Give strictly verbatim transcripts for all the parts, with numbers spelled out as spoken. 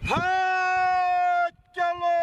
ལྷ་རྒྱལ་ལོ།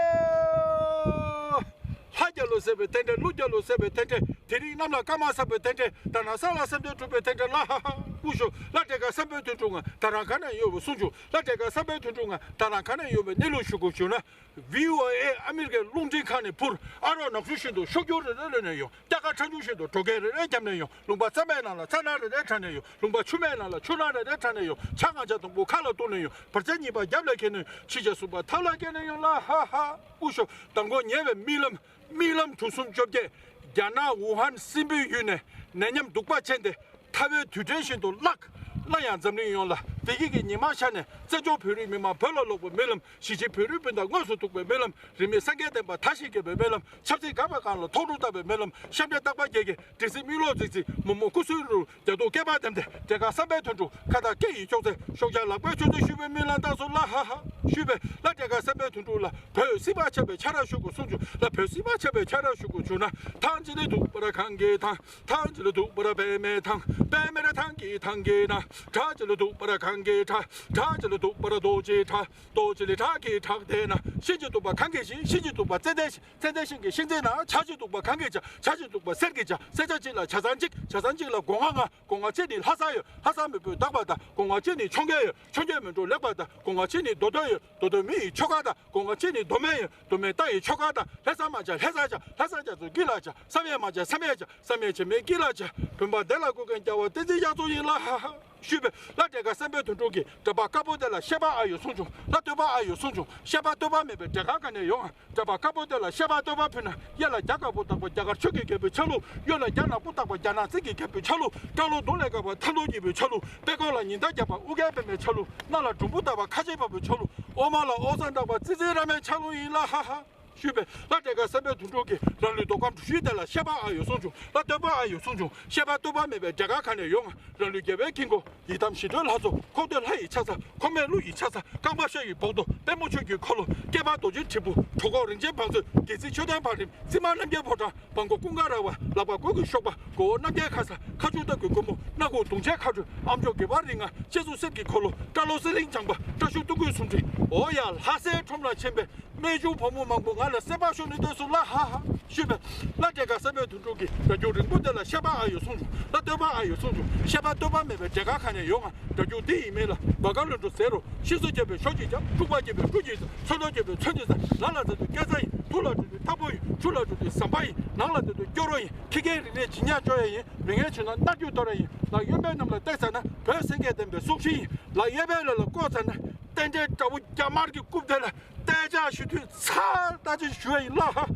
ལྷ་རྒྱལ་ལོ་ཟེར་བའི་རྟེན་འབྲེལ། ཀླུ་རྒྱལ་ལོ་ཟེར་བའི་རྟེན་འབྲེལ། དེ་རིང་གནམ་ལ་སྐར་མ་བབས་པའི་རྟེན་འབྲེལ། ད་ནངས་ལ་བསམ་དོན་འགྲུབ་པའི་རྟེན་འབྲེལ་ལ། ཧ་ཧ། དབུ་ཞོག་ལ། དེ་ག་བསམ་པའི་དོན་འགྲུབ་ང་ད་རང་ག་ནས་ཡོང་བའི་གསུང་བྱུང་། ལ། དེ་ག་བསམ་པའི་དོན་འགྲུབ་ང་ད་རང་ག་ནས་ཡོང་བའི་གནས་ལུགས་ཞུ་དགོས་བྱུང་ན། བྷི་ཨོ་ཨེ་ཨ་མི་རི་ཀའི་རླུང་འཕྲིན་ཁང་ནས་འཕུར། ཨ་རོགས་ནག་ཆུ་བཞིན་དུ་གཤོག་སྒྱུར་རེ་རེ་ལོན་ནས་ཡོང་། རྒྱ་གར་ཁྲ་འབྱུང་བཞིན་དུ་བྲོ་རྒྱས་རེ་རེ་བརྒྱབ་ནས་ཡོང་། ལུང་པ་གཙང་མའི་ནང་ལ་རྩྭ་ནག་རེ་རེ་དྲངས་ནས་ཡོང་། ལུང་པ་ཆུ་མའི་ནང་ལ་ཆུ་ནག་རེ་རེ་དྲངས་ནས་ཡོང་། བྱ་ང་བྱ་དུམ་བུ་ཁ་ལ་གཏུགས་ནས་ཡོང་། བར་ཆད་གཉིས་པ་རྒྱབ་ལ་འཁྱེར་ནས་ཡོང་། འཆི་བྱེད་གསུམ་པ་ཐབས་ལ་བསྐྱལ་ནས་ཡོང་། ལ། ཧ་ཧ། དབུ་ཞོག་མདང་དགོང་ཉེ་བའི་རྨི་ལམ། རྨི་ལམ་དུག་གསུམ་བཅོ་བརྒྱད། རྒྱ་ནག་ཝུ་ཧན་སྲིན་པོའི་ཡུལ་ནས་ནད་ཉམས་གདུག་པ་ཅན་དེ། ཐ་བའི་དུས་དྲན་བཞིན་དུ་བརླག་སླར་ཡང་འཛམ་གླིང་ཡོངས་ལ་བདེ་སྐྱིད་ཀྱི་ཉི་མ་ཤར་ནས། བཙན་བྱོལ་བོད་རིགས་མི་མང་བོད་ལ་ལོག་པའི་རྨི་ལམ། གཞིས་བྱེས་བོད་རིགས་སྤུན་ཟླ་དངོས་སུ་ཐུག་པའི་རྨི་ལམ། རིས་མེད་སངས་རྒྱས་བསྟན་པ་མཐའ་བཞི་རྒྱས་པའི་རྨི་ལམ། ཆབ་སྲིད་འགག་པའི་སྒང་ལ་མཐོང་གྲོལ་བཏབ་པའི་རྨི་ལམ། ཤམ་བྱ་རྟག་པ་རྒྱལ་གྱི་དྲན་སྲིད་མིག་ལོག་ཙིག་ཙིག་མུ་མུ་ཁུ་སུ་རུ་རྒྱ་སྟོབས་བསྐལ་པ་བསྡམས་ཏེ། དེ་ག་བསམ་པའི་དོན་འགྲུབ་ཁ་བཏགས་སྐད་ཡིག་ཅོག་ཙེ་ཤོག་བྱ་ལག་པའི་ཅོག་ཙེ་བཤུས་པའི་རྨི་ལམ་བཏང་སོང་། ལ། ཧ་ཧ། བཤུས་པའི་ལ། དེ་ག་བསམ་པའི་དོན་འགྲུབ་ལ། བོད་སྲིད་པ་ཆགས་པའི་ཆ་ར་ཞུ་དགོས་གསུང་བྱུང་ལ། བོད་སྲིད་པ་ཆགས་པའི་ཆ་ར་ཞུ་དགོས་བྱུང་ན། ཐང་ཅི་ལི་དུག་པ་ར་གང་གི་ཐང་། ཐང་ཅི་ལི་དུག་པ་ར་པད་མའི་ཐང་། པད་མའི་ར་ཐང་གི་ཐང་གི་ན། བྲག་ཅི་ལི་དུག་པ་ར་གང་གི་བྲག། བྲག་ཅི་ལི་དུག་པ་ར་རྡོ་རྗེ་བྲག། རྡོ་རྗེ་ལི་བྲག་གི་བྲག་དེ་ན། ཤིང་ཅི་དུག་པ་གང་གི་ཤིང་། ཤིང་ཅི་དུག་པ་ཙན་དན་ཤིང་། ཙན་དན་ཤིང་གི་ཤིང་ཙན་ན། བྱ་ཅི་དུག་པ་གང་གི་བྱ། བྱ་ཅི་དུག་པ་གསེར་གི་བྱ། གསེར་བྱ་གཅིག་ལ་བྱ་ཚང་གཅིག། བྱ་ཚང་གཅིག་ལ་སྒོ་ང་ལྔ། སྒོ་ང་གཅིག་ནི་ལྷ་ས་ཡོད། ལྷ་ས་མི་བུ་དག་པ་དང་། སྒོ་ང་གཅིག་ནི་འཕྱོངས་རྒྱས་ཡོད། འཕྱོངས་རྒྱས་མི་འགྲོ་ལེགས་པ་དང་། སྒོ་ང་གཅིག་ནི་མདོ་སྟོད་ཡོད། མདོ་སྟོད་མི་ཡི་ཆོལ་ཁ་དང་། སྒོ་ང་གཅིག་ནི་མདོ་སྨད་ཡོད། མདོ་སྨད་རྟ་ཡི་ཆོལ་ཁ་དང་། ལྷ་ས་མ་བྱ་ལྷ་ས་བྱ། ལྷ་ས་བྱ་ཚོ་སྐྱིད་ལ་བྱ། བསམ་ཡས་མ་བྱ་བསམ་ཡས་བྱ། བསམ་ཡས་བྱ་མའི་སྐྱིད་ལ་བྱ། བོད་པ་བདེ་ལ་བཀོད་མཁན་རྒྱལ་བ་བསྟན་འཛིན་དབྱངས་མཚོ་ཡིན་ལ། ཧ་ཧ། བཤུས་པའི་ལ། དེ་ག་བསམ་པའི་དོན་འགྲུབ་ཀྱི། གྲྭ་པ་དཀར་པོ་དེ་ལ་བཤད་པ་ཨ་ཡོད་གསུང་བྱུང་ལ། བསྟོད་པ་ཨ་ཡོད་གསུང་བྱུང་། བཤད་པ་བསྟོད་པ་མེད་པའི་འབྲས་དཀར་ག་ནས་ཡོང་ཨ། གྲྭ་པ་དཀར་པོ་དེ་ལ་བཤད་པ་བསྟོད་པ་ཕུལ་ན། གཡས་ལ་རྒྱ་དཀར་པོ་བཏགས་པ་རྒྱ་གར་ཆོས་ཀྱི་རྒྱལ་པོའི་ཆ་ལུགས། གཡོན་ལ་རྒྱ་ནག་པོ་བཏགས་པ་རྒྱ་ནག་རྩིས་ཀྱི་རྒྱལ་པོའི་ཆ་ལུགས། སྐྲ་ལོ་རྡོ་ལས་དཀར་བ་མཐའ་ལོ་སྐྱིད་པོའི་ཆ་ལུགས། པད་ཀོང་ལ་ཉི་ཟླ་རྒྱབ་པ་ཨུ་རྒྱན་པད་མའི་ཆ་ལུགས། སྣ་ལ་འབྲུམ་བུ་བཏགས་པ་ཁ་ཆེ་བ་པོའི་ཆ་ལུགས། འོ་མ་ལ་འོ་ཟན་བཏགས་པ་ཙི་ཙི་ར་མའི་ཆ་ལུགས་ཡིན་ལ། ཧ་ཧ། བཤུས་པའི་ལ། དེ་ག་བསམ་པའི་དོན་འགྲུབ་ཀྱི། རང་ལུས་མདོ་ཁམས་གྲུ་བཞི་དེ་ལ་བཤད་པ་ཨ་ཡོད་གསུང་བྱུང་ལ། བསྟོད་པ་ཨ་ཡོད་གསུང་བྱུང་། བཤད་པ་བསྟོད་པ་མེད་པའི་འབྲས་དཀར་ག་ནས་ཡོང་ཨ། རང་ལུས་རྒྱལ་བའི་དཀྱིལ་འཁོར། ཡི་དམ་ཞི་ཁྲོའི་ལྷ་ཚོགས། འཁོར་འདས་ལྷ་ཡི་ཕྱག་འཚལ། འཁོར་མེད་ཀླུ་ཡི་ཕྱག་འཚལ། རྐང་པ་ཤ་ཡི་སྦོག་ཏོ། པད་མོ་ཆོས་ཀྱི་འཁོར་ལོ། སྐེད་པ་རྡོ་རྗེ་དྲིལ་བུ། གྲོད་ཁོག་རིན་ཆེན་བང་མཛོད། གྱལ་སྲིད་མཆོད་རྟེན་བང་རིམ། རྩིབ་མ་རྣམ་རྒྱལ་ཕོ་བྲང་། བྲང་ཁོག་ཀུན་དགའ་ར་བ། ལག་པ་གོས་ཀྱི་གཤོག་པ། མགོ་བོ་རྣམ་རྒྱལ་ཁ་ས། ཁ་ཆུ་སྟག་གི་སྒོ་མོ། སྣ་ཁུག་དུང་ཆེན་ཁ་སྤྲོད། ཨ་མཆོག་དགེ་བ་རིགས་ལྔ། སྤྱན་ཟུར་གསེར་གྱི་འཁོར་ལོ། སྐྲ་ལོ་གསེར་གླིང་བྱང་པ། སྐྲ་ཤུར་སྟོང་སྐུད་སུམ་སྒྲིལ། འོ་ཡ་ལྷ་སའི་ཁྲོམ་ལ་ཕྱིན་པའི། རྨད་བྱུང་བུ་མོ་མང་པོ་ང་ལ་སེམས་པ་ཤོར་ནས་སྡོད་སོང་ལ། ཧ་ཧ། བཤུས་པའི་ལ། དེ་ག་བསམ་པའི་དོན་འགྲུབ་ཀྱི། རྒྱ་ཁྱོན་རིང་པོ་དེ་ལ་བཤད་པ་ཨ་ཡོད་གསུང་བྱུང་ལ། བསྟོད་པ་ཨ་ཡོད་གསུང་བྱུང་། བཤད་པ་བསྟོད་པ་མེད་པའི་འབྲས་དཀར་ག་ནས་ཡོང་ང་། རྒྱ་ཁྱོན་འདི་ཡིན་མིན་ལ། བ་ག་ལོན་འགྲོ་ཟེར་རོ། ཤིང་བཟོ་བྱས་པའི་ཞོ་གཅིག་རྒྱབ། ཕྲུག་པ་བྱས་པའི་ཕྲུ་གཅིག་ཟ། ཚོན་མདོག་བྱས་པའི་ཚོན་གཅིག་ཟ། ལ་ལ་ཟེར་དུས་སྐེ་ཚ་ཡིན། ཐུག་ལ་འགྲོ་དུས་ཐག་པོ་ཡིན། ཆུ་ལ་འགྲོ་དུས་ཟམ་པ་ཡིན། ནང་ལ་ཟེར་དུས་སྐྱོ་རོ་ཡིན། ཁྱི་རྒན་རིག་གནས་ཇི་སྙེད་བཅོ་ཡ་ཡིན། མི་ངན་བྱུང་ན་མནར་རྒྱུ་དོར་ཡ་ཡིན། ལག་གཡོན་པའི་གནམ་ལ་བཏེགས་ཚར་ན། བོད་སེང་གེ་ལྡན་པའི་སྲོག་ཤིང་ཡིན། ལག་གཡས་པའི་ལ་ལ་བཀོག་ཚར་ན། རྟེན་འབྲེལ་དགྲ་བོ་རྒྱ་དམར་གྱི་རྐུབ་དེ་ལ་གཏད་འཇགས་ཞུ་དུས་ཚར་ལྟ་ཅི་ཞུ་ཡ་ཡིན་ལ། ཧ།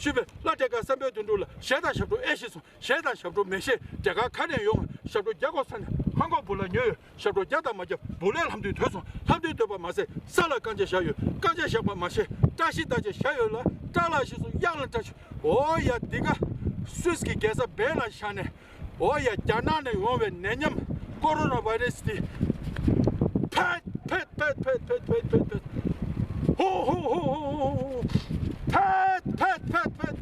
བཤུས་པའི་ལ། དེ་ག་བསམ་པའི་དོན་འགྲུབ་ལ། གཞས་དང་ཞབས་བྲོ་ཨེ་ཤེས་སོང་། གཞས་དང་ཞབས་བྲོ་མི་ཤེས། འབྲས་དཀར་ག་ནས་ཡོང་། ཞབས་བྲོ་རྒྱག་དགོས་ས་ནས་ཧང་གོ་བུ་ལ་ཉོས་ཡོད། ཞབས་བྲོ་རྒྱག་དང་མ་རྒྱག་བུ་ལས་ལྷམ་མདུད་དོད་སོང་། ལྷམ་མདུད་དོད་པ་མ་ཟད་ས་ལ་རྐང་རྗེས་བཞག་ཡོད། རྐང་རྗེས་བཞག་པ་མ་ཤེས། བཀྲ་ཤིས་རྟགས་ཅན་བཞག་ཡོད་ལ། བཀྲ་ལ་ཤིས་སོང་གཡག་ལ་བཀྲ་ཤིས། འོ་ཡ་འདི་ག་སུད་སི་གི་རྒྱལ་ས་བྷེན་ལ་བཞག་ནས། འོ་ཡ། རྒྱ་ནག་ནས་ཡོང་བའི་ནད་ཉམས་ཀོ་རོ་ན་བྷའི་རེ་སི་འདི། ཕེད་ཕེད་ཕེད། ཧོ་ཧོ་ཧོ་ཧོ། ཕེད་ཕེད་ཕེད།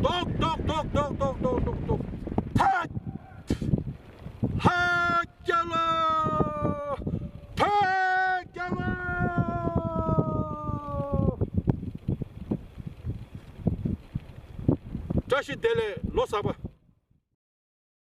རྡོག་རྡོག་རྡོག། ཕེད། ཧ་རྒྱལ་ལོ། ཕེད་རྒྱལ་ལོ། བཀྲ་ཤིས་བདེ་ལེགས། ལོ་གསར་པ།